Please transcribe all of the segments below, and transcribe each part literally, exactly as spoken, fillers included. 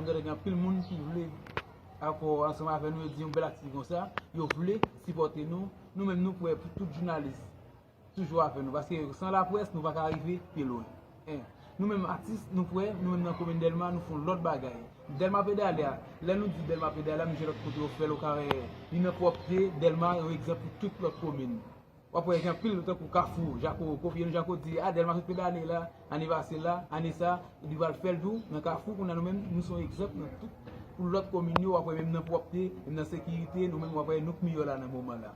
Gade gen anpil moun ki vle akò ansanm avè nou, yo di yon bèl aktivite konsa, yo vle sipòte nou. Nou menm nou prè pou tout jounalis toujou avè nou, paske san laprès nou pa ka rive pi lwen. En, nou menm atis, nou prè, nou menm nan komin Dèlma, nou fè yon lòt bagay. Dèlma Pedale a, lè nou di Dèlma Pedale a, m jwe lòt kote yo fè l, ou ka wè li nan pwòpte. Dèlma yon egzanp pou tout lòt komin. W ap wè gen anpil tankou Kafou, Jako, kopye nou Jako di, a, Dèlma sot pedale la, ane pase la, ane sa, li pral fè l tou nan Kafou, kounye a nou menm, nou se yon egzanp nan tout, pou lòt komin yo, w ap wè menm nan pwòpte, menm nan sekirite, nou menm w ap wè nou k miyò la nan moman la.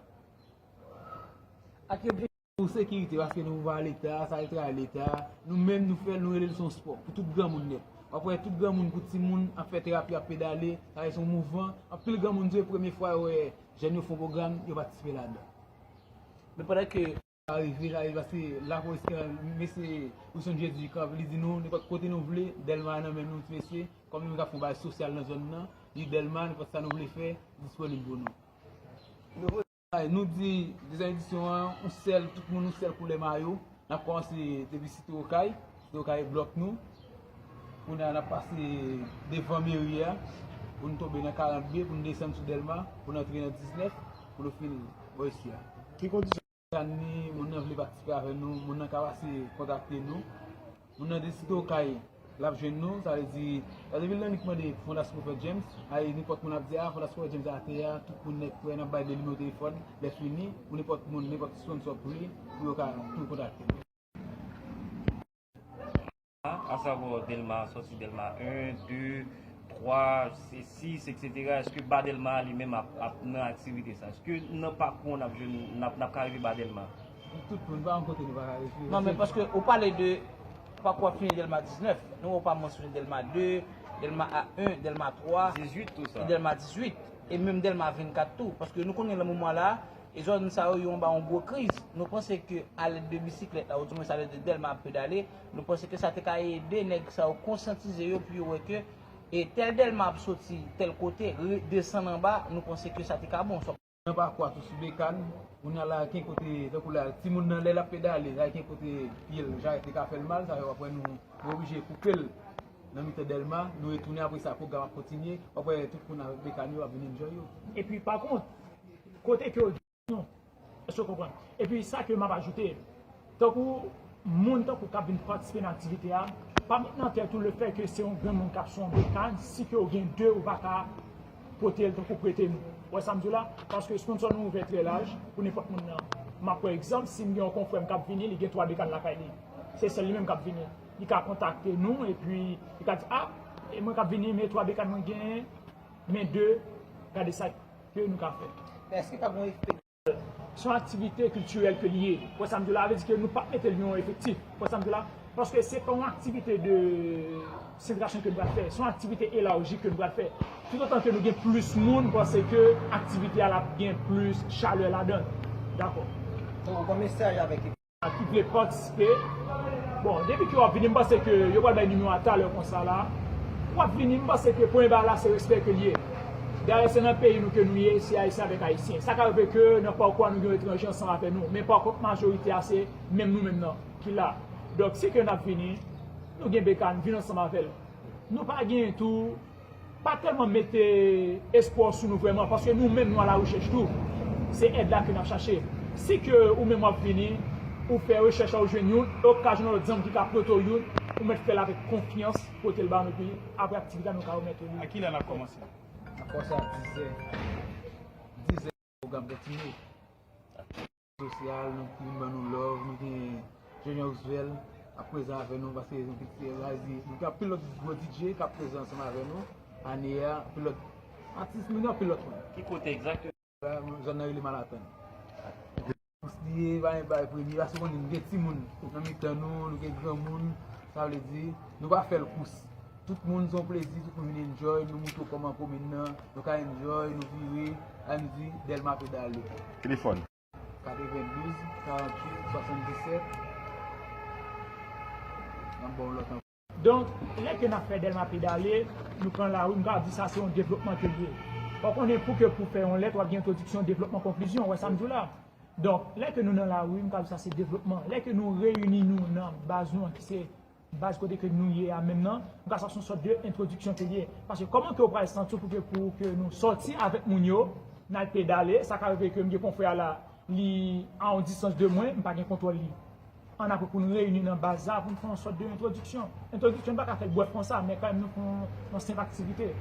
Ak objektif pou sekirite, paske nou pa Leta, sa se travay Leta, nou menm nou fè l, nou rele l se yon spò, pou tout granmoun nèt. W ap wè tout granmoun kou timoun ap fè terapi, ap pedale, sa se yon mouvman, anpil granmoun se premye fwa yo wè jèn yo fè yon pwogram, yo patisipe ladan. Men pandan ke Sa rive, sa rive, paske lapolis, mesye Wilson Jeudi kanpe, li di nou, nenpòt kote nou vle, Dèlma nan men nou, ti mesye, kòm nou ka fè yon bagay sosyal nan zòn nan, li Dèlma, nenpòt sa nou vle fè, disponib pou nou. Nou di dezyèm edisyon an, yon sèl, tout moun yon sèl koulè mayo, n ap kòmanse depi Site Okay, Site Okay blòk nou, kounye a n ap pase devan meri a, pou nou tonbe nan karant B, pou nou desann sou Dèlma, pou nou antre nan diznèf, pou nou fin bò isi a. Ki kondisyon? Tann ni, moun nan vle patisipe avè nou, moun nan ka pase kontakte nou. Moun nan de Site Okay, l ap jwenn nou, sa vle di, sa depi l nan nik mande Fondasyon Prophet James, ay nenpòt moun ap di, a, Fondasyon Prophet James atè a, tout moun nèt prè, n ap bay de nimewo telefòn, lè fini, pou nenpòt moun, nenpòt sponsò k vle, pou yo ka tou kontakte nou. Asavwa Dèlma, sòti Dèlma en, de, twa, sis, etsetera. Èske ba Dèlma a li menm ap, ap nan aktivite sa? Èske nan pakou n ap jwenn, n ap, n ap ka rive ba Dèlma? Tout moun, pa yon kote nou pa ka rive. Non, men paske ou pale de pakou ap fini Dèlma diznèf, nou ou pa mansyone Dèlma de, Dèlma A en, Dèlma twa, dizuit, tou sa. E Dèlma dizuit, e menm Dèlma vennkat tou. Paske nou konnen nan moman la, e zòn sa yo, yo anba yon gwo kriz. Nou panse ke alèd de bisiklèt la, oudimwens alèd de Dèlma ap pedale, nou panse ke sa te ka ede nèg sa yo konsyantize yo pou yo wè ke e tèl Dèlma ap soti tèl kote, re-, desann anba, nou panse ke sa te ka bon. Nan pakou a tou sou bekàn, kounye a la gen kote, tankou la, timoun nan lè l ap pedale, la gen kote pye l, jarèt li ka fè l mal, sa fè w ap wè nou, nou oblije koupe l nan mitan Dèlma, nou retounen apre sa, pwogram ap kontinye, w ap wè tout moun avèk bekàn yo ap vin enjoy yo. Epi pa kont, kote ke w Non. Èske w konprann? Epi sa ke m ap ajoute, tankou moun tankou k ap vin patisipe nan aktivite a, pa met nan tèt ou lefètke se yon granmoun k ap sou yon bekàn, si ke w gen de, ou pa ka pote l tankou prete nou. Ou wè sa m di w la? Paske sponsò nou ouvè trè laj pou nenpòt moun nan. M ap pran egzanp, si m gen yon konfrè m k ap vini, li gen twa bekàn lakay li. Se sèl li menm k ap vini. Li ka kontakte nou, epi li ka di, a, e mwen k ap vini, men twa bekàn mwen genyen, men de, gade sa ke nou ka fè. Men èske p ap gen yon efè? Se yon aktivite kiltirèl ke li ye. Ou wè sa m di w la, vle di ke nou p ap mete l yon efektif. Ou wè sa m di w la? Paske se pa yon aktivite de sentrasyon ke nou pral fè. Se yon aktivite elaji ke nou pral fè. Toutotan ke nou gen plis moun, m panse ke aktivite a l ap gen plis chalè ladan l. Dakò. Donk, ou gen mesaj avèk ki vle patisipe. Bon, depi ke w ap vini, m panse ke yo pral bay nimewo a talè konsa la. W ap vini, m panse ke premye bagay la se respè ke l ye. Dayè, se nan peyi nou ke nou ye, se Ayisyen avèk Ayisyen. Sa ka rive ke nan pakou a nou gen yon etranje ansanm avè nou, men pa kont majorite a se menm nou menm nan ki la. Donk, si ke n ap vini, nou gen bekàn, vin ansanm avè l. Nou pa gen tou pa tèlman mete espwa sou nou vrèman, paske nou menm nou a la rechèch tou. Se èd la ke n ap chache. Si ke ou menm w ap vini, ou fè rechèch la, ou jwenn youn, e w ka jwenn yon lòt zanmi ki ka pote w youn, ou mèt fè l avèk konfyans, pote l ba nou, epi apre aktivite a, nou ka remèt ou li. A kilè n ap kòmanse? N ap kòmanse a dizè. Dizè, pwogram kontinye. Sosyal, nou, nou ban nou love, nou gen Jean Jean Roosevelt ap prezan avè nou, paske nou piti, nou gen anpil lòt gwo D J k ap prezan ansanm avè nou ane a, anpil lòt atis, nou gen anpil lòt moun. Ki kote egzakteman? Zòn nan rele Malatann. Kous li ye, pa gen bay premye, paske konnen nou gen timoun nan mitan nou, nou gen granmoun, sa vle di, nou pa fè l kous. Tout moun se yon plezi, tout moun vin enjoy, nou montre w kòman komin nan, nou ka enjoy, nou vire, ann di, Dèlma pedale. Telefòn. Katrevendouz, karanntuit, swasanndisèt. N ap ba w lòt ankò. Donk, lè ke n ap fè Dèlma pedale, nou pran lari, m ka di sa se yon devlopman ke l ye. Ou konnen pou ke pou fè yon lèt, w ap gen entwodiksyon, devlopman, konklizyon, ou wè sa m di w la. Donk, lè ke nou nan lari, m ka di sa se devlopman. Lè ke nou reyini nou nan baz nou an ki se Baz kote ke nou ye a menm nan, m ka sa se yon sòt de entwodiksyon ke l ye. Paske kòman ke w pral santi w pou ke, pou ke nou sòti avèk moun yo, n al pedale, sa ka rive ke m gen konfrè a la, li a yon distans de mwen, m pa gen kontwòl li. Ann apre pou n reyini nan baz la, pou n fè yon sòt de entwodiksyon. Entwodiksyon n pa ka fè l brèf konsa, men kanmenm nou fè yon, yon senp aktivite.